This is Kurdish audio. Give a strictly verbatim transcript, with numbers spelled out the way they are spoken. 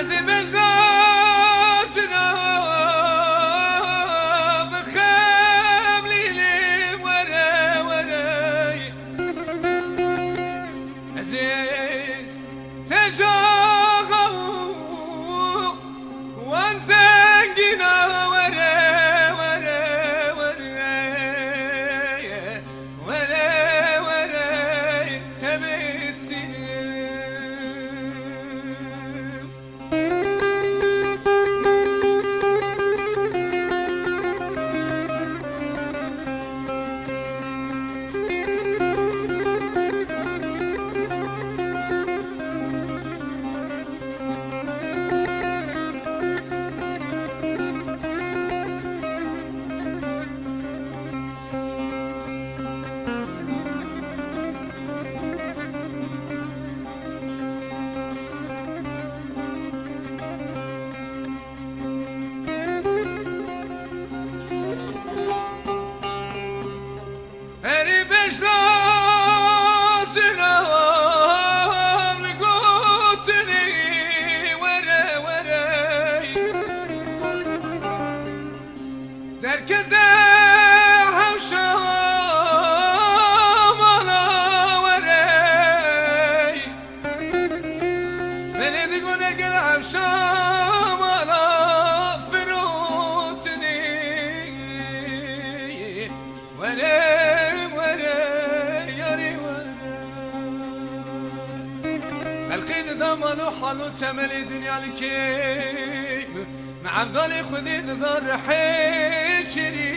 Zê bejna jina bi xem lîlî were were. Ezîz tejaxa û wan zengîna were were were. Were were temistînim. Perî bejna zilam gotinî were were. Derkete hewşa mala were. Belê digo derkete hewşa mala firotinî. Were, were, yarî were. Xelqî dida mal û hal û temelê dinya li kê. Me evdalê Xwedê dida rihê şirî.